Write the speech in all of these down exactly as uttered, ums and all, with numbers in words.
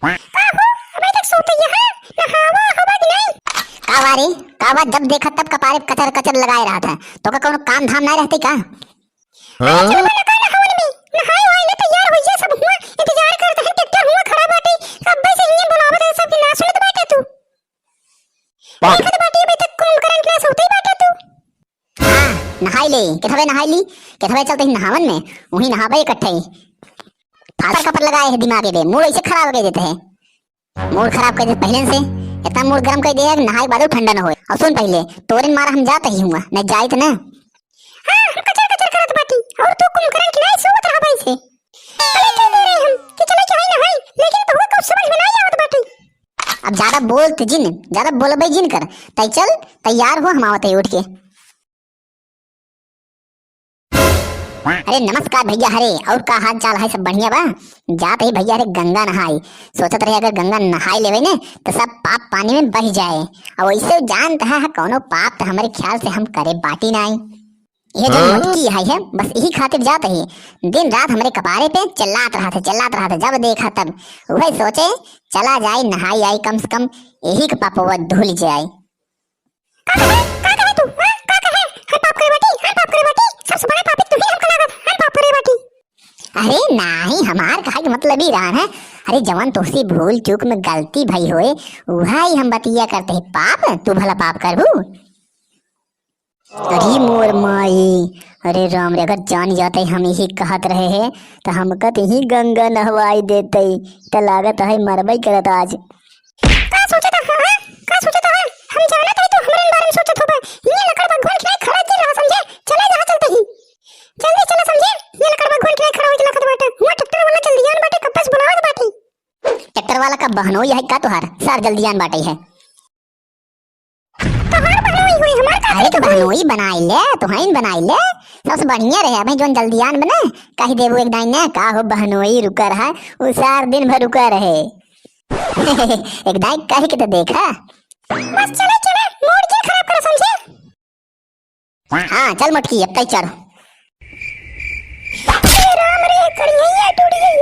का हो, अबे तक सोते ही है? नहावा हवा कि नहीं? का बा रे? का बा, जब देखा तब कपारे कचर कचर लगाए रहत है। तोका कौनो काम धाम नाहीं रहते का? हाँ? चल बना का नहावन में, नहाए वाए ले तैयार हो जा सब हुआ, इंतजार करत है, ट्रैक्टर हुआ खड़ा बाटे, कब्बे से हियां बुलावत है, सब ना सुनत बाटे तू। पाक। देखत बाटे अबे तक कुंभकर्ण के सोते बाटे तू। हाँ, नहाई ले, किथवे नहाई ली, किथवे चलते ही नहावन में, वहीं नहावे इकट्ठे। फालतू कपड़ लगाए है दिमागे पे, मूड ऐसे खराब कर देते हैं। मूड खराब कर दे पहले से, इतना मूड गरम कर दिया है कि नहाई बादो ठंडा न होए। और सुन पहले, तोरे मारा हम जात ही हुआ, न जाइत ना। हाँ, हम कचर कचर करत बाटी, और तू कुंभकर्ण की नाई सोवत रहा भाई से। अरे कह दे रहे हम कि चले के है नहाई, लेकिन बहुआ को समझ में नाई आवत बाटी। अब ज्यादा बोलत जिन, ज्यादा बोलबे जिन कर। तै चल, तैयार हो, हम आवत है उठ के। अरे नमस्कार भैया, हरे और का हाल चाल है, सब बढ़िया बा? जात ही भैया रे गंगा नहाई, सोचत रहे अगर गंगा नहाई लेवे ने तो सब पाप पानी में बह जाए। और वैसे जानत है, है कौनो पाप तो हमारे ख्याल से हम करे बाटी नाई। ये जो हाँ? मटकी है, है बस यही खातिर जात ही, दिन रात हमारे कपारे पे चिल्लात रहा था, चिल्लात रहा था, जब देखा तब वही सोचे चला जाए नहाई आई, कम से कम यही के पापवा धुल जाए। का कहे? का कहे तू? हाँ? का कहे? हम पाप करे बाटी? हम पाप करे बाटी? सबसे बड़ा पापी तू ही हमका लागत। हम पाप करे बाटी? अरे नाही, हमार कहे के मतलब ई रहन है, अरे जवन तोहसे भूल चूक में गलती भई होए, उहै हम बतिया करत ही। पाप? तू भला पाप करबू? अरे मोर माई, अरे राम रे, अगर जान जाते हम यही कहत रहे हैं, तो हमका तो यही गंगा नहवाई देते, तो लागत है मरबई करत आज। का सोचत है, हाँ? का सोचत है? हम जानत है तू हमरे बारे में सोचत होबा। ये लकड़ भगवान के खड़ा दिन रहा समझे। चला यहाँ चलते ही। जल्दी चला समझे। ये लकड़ भगवान के खड़ा होके लखत बाटे। हुआ ट्रैक्टर वाला जल्दियान बाटे, कब्बे से बुलावत बाटे। ट्रैक्टर वाला का बहनोई है का तुहार? सार जल्दियान बाटे है। तोहार बहनोई हुई, हमार का अरे तो करी? बहनोई बनाई ले, तुहाइन बनाई ले। सबसे बढ़िया रहे। अबे जोन जल्दियान बने, कह देबू एक दाई ने, का हो बहनोई रुका रहा, उ सार दिन भर रुका रहे। एक दाई कह के तो देखा। बस चले, चले, मूड के खराब करो, समझे? हाँ, चल मोटकी, अब तई चढ़। अरे राम रे, करिया टूट गई।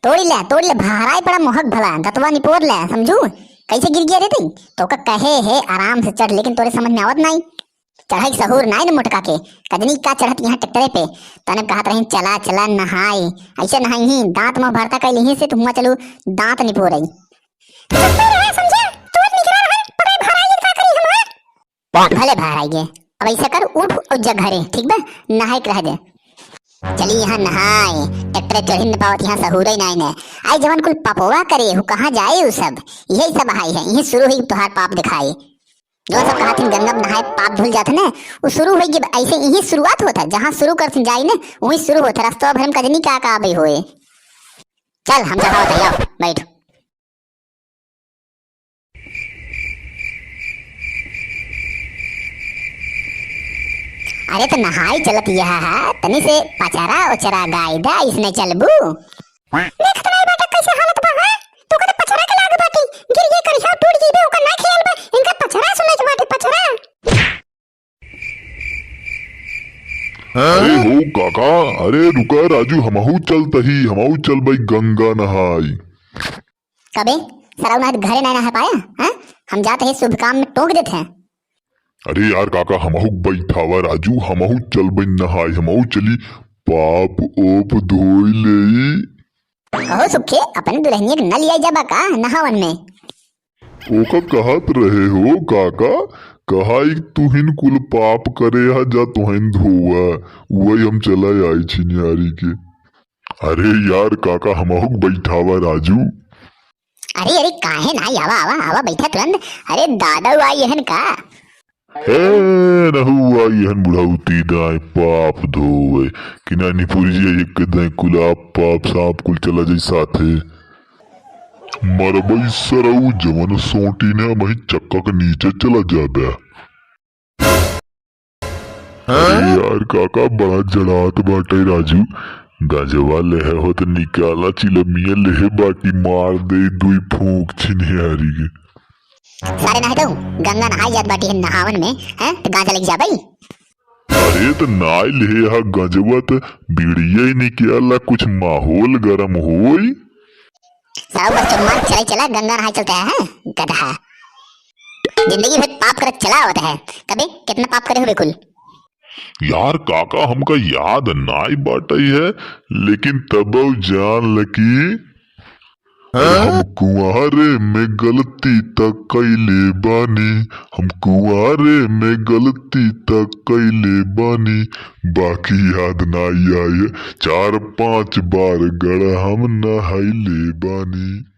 तोड़ी ले, तोड़ी ले, भाराई पड़ा मोहक भला, दतवा निपोर ले, समझू? कैसे गिर गया रे तई? तोका कहे है आराम से चढ़, लेकिन तोरे समझ में आवत नाई। चढ़ाई के सहूर नाई न मोटका के, कजनी का चढ़त यहाँ ट्रैक्टरे पे, तने कहत रही चला, चला नहाई, ऐसे नहाई ही, दांत मुंह भरता कई लिही से तुम चलू दांत निपोरई। चुप्पे रहे समझे, तोर निकरा रहन, पकड़े भराई का करी हम, हाँ? भले भराई गे, अब ऐसा कर, उठ और जा घरे, ठीक बा? नहाई के रह दे। चली यहाँ नहाई, ट्रैक्टर चढ़ी न पावत यहाँ सहूरे नाई ने। आई जवन कुल पपवा करे, हु कहाँ जाए उ सब? यही सब आई है, यही शुरू हुई तोहार पाप दिखाई। जो सब कहत हिन गंगा में नहाए पाप धुल जात ने, उ शुरू होई गे, ऐसे यही शुरुआत होत है, जहाँ शुरू करथिन जाई ने, वहीं शुरू होत है। रास्ता भर में कजनी का का आबे होए। चल, हम चढ़ावत है, आओ, बैठ। अरे तो नहाई चलत यह है, तनी से पचरा उचरा गाई दा, इसने चलबू? देखत नहीं बेटा कैसे हालत बा, हाँ? तू कदे पचरा के लाग बाटी, गिर गे करिया टूट जइबे, ओकर ना खेल बा, इनका पचरा सुने के बाटे, पचरा। अरे हो काका, अरे रुका राजू, हमहू चलत ही, हमहू चलबई गंगा नहाई। कबे सरऊ ना घरे ना नहा पाया, हाँ? हम जात है शुभ काम में टोक देत हैं। अरे यार काका, हमहू बैठावा राजू, हमहू चलबई नहाई, हमहू चली पाप ओप धोई लेई। कहो सुखे, अपने दुल्हनिया के न लिया जाबा का नहावन में? ओका कहत रहे हो काका, कहा एक तुहिन कुल पाप करे हा जा तुहिन धोवा, वही हम चला आई छिनियारी के। अरे यार काका, हमहू के बैठावा राजू। अरे, अरे, काहे ना? आवा, आवा, आवा, बैठा तुरंत। अरे, दादा आई हन का? हे, नहु आई हन बुढ़ौती दाई पाप धोवे, कि ना निपुरिया एक दाई कुल आप पाप सांप कुल चला जाई साथे। मरबई सरऊ जवन सोटी ने मही चक्का के नीचे चला जाबे। अरे यार काका, बड़ा जड़ात बाटे राजू। गजवा लेहे हो त निकाला चिलमिया लेहे, बाकी मार दे दुई फूंक छिनियारी के। सारे नहाए तो गंगा नहाए जात बाटी है नहावन में, हैं? तो गांजा लेके जा भाई। अरे त नाई लिहे हा गंजवा त बीड़िया ही निकला, कुछ माहौल गरम होई। साहब बस चुम्मा चलाई चला, गंगा नहाए चलते हैं, हैं? गधा। जिंदगी भर पाप करत चला आवत है, कबे कितना पाप करे हुए कुल। यार काका, हमका याद नाई बाटई है, लेकिन तबौ जान ल कि हम कुंवारे में गलती त कइले बानी, हम कुंवारे में गलती त कइले बानी, बाकी याद नाई आए चार पांच बार गड़ हम नहाइले बानी।